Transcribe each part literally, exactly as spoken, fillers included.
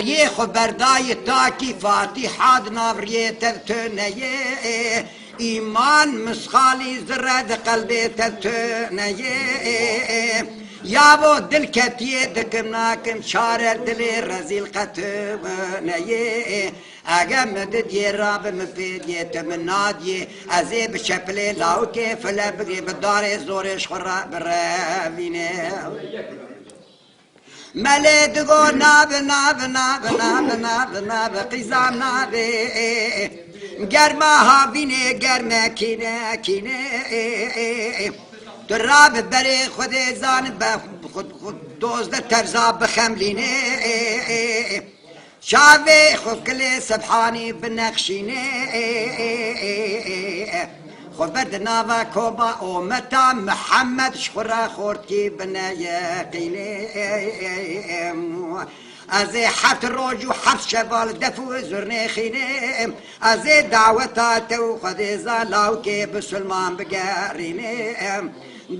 Riyê xwe berdayî takî Fatîha di nav riyê te de tu neyê. Îman misqalî zirre di qelbê te de tu neyê. Yabo dil ketiyê dikim nakim çare dilê rezîl qe tu neyê. Ege min didiyê rabi min pê diyê tu min nadiyê. Ez ê bi çepilê lawikê file bigê bi darê zorê ji xwe re birevînê. Melê digo nabe, nabe, nabe, nabe, nabe, nabe, qîza nabe. Germa havînê, germe kîne, kîne. Tu rabe berê Xwedê zan be, xwe, xwe dozdeh terza bixemlîne. Çavê xwe kilê Sebhanî binexşîne. Xwe ber di nava koma ometa Mihemed ji xwe re xortkî bineyeqîne. Ez ê heft roj û heft şeva li def û zurnê xîne. Ez ê daweta te û Xwedê za lawkê bisilman bigerîne.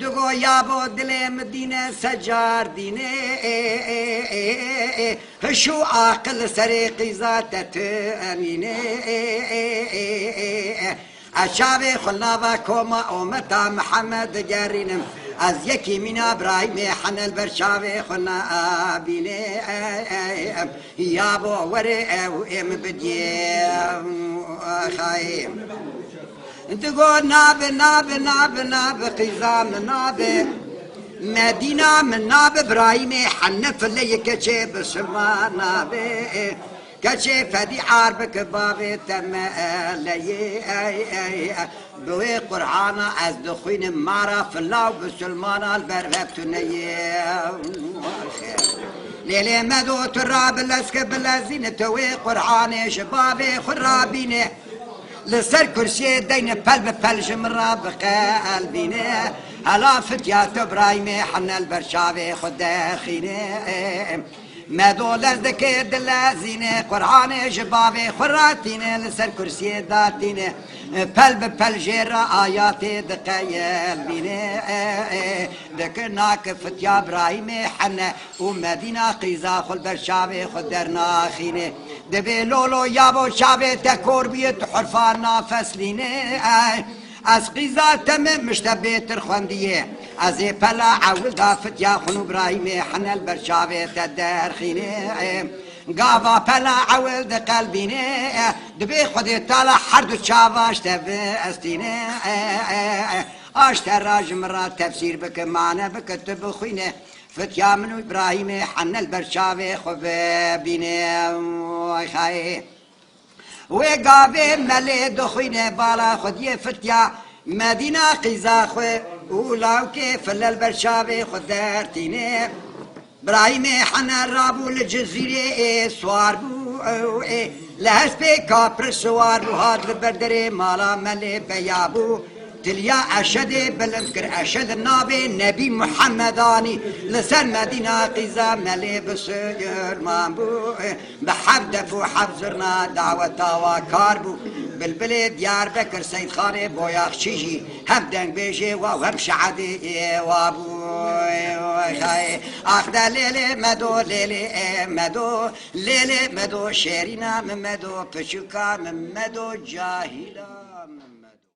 Digo yabo dilê min dîne secar dîne. Hiş û aqil li serê qîza te tu emîne. Ez çavê xwe nava koma ometa Mihemed digerînim. Ez yekî mîna Birahîmê hene li ber çavê xwe nabîne. Yabo were ew ê min bidiyê xayê. Digo nabe, nabe, nabe, nabe, qîza min nabe. Medîna min nabe, Birahîmê hene fileyê keçê bisilman nabe. Keçê fedî arbik bavê te me eleyê, ey, ey, ey. Bi wê Qur'ana ez dixwînim mara filaw bisilmana li ber ve tu neyê. Lêlê me do tu ra bi lezke bilezîne tu wê Qur'anê ji bavê xwe rabîne. Li ser kursiyê deyne pel bi pel ji min re biqelbîne. Hela fitya tu Birahîmê hene li ber çavê xwe dexîne. Medo lez dike dilezîne, Qur'anê ji bavê xwe re tîne, li ser kursiyê datîne. Pel bi pel jê re ayatê diqeyelbîne. Dike nake fitya Birahîmê hene û Medîna qîza xwe li ber çavê xwe dernaxîne. Dibê lolo yabo çavê te kor bûye tu hurfa nafeslîne. Ez qîza te me mişte bêtir xwendiyê. Ez ê pela ewil da fitya xwe nû Birahîmê hene li ber çavê te derxîne. Gava pela ewil diqelbîne. Dibê Xwedê Teala her du çava ji te biestîne. A ji te ra ji min ra tefsîr bike, mane bike, tu bixwîne. Fitya min û Îbrahîmê hene li ber çavê xwe bibîne. Ay xayê. Wê gavê melê dixwîne bala xwediyê fitya Medîna qîza xwe û lawkê file li ber çavê xwe dertîne. Birahîmê hene rabû li Cizîrê ê siwar bû, ew ê li hespê kapir siwar bû, hat li ber derê mala melê beya bû. Tiliya Eşedê bilind kir, Eşed navê Nebî Muhemmed anî, li ser Medîna qîza melê bisilman bû. Bi heft def û heft zirna daweta wa kar bû. Bilbilê Diyarbekir Seydxanê Boyaxçî jî hem dengbêjê wa û hem şairê wa bû. Ax de lêlê medo, lêlê e medo, lêlê medo şêrîna min medo, piçûka min medo, cahîla.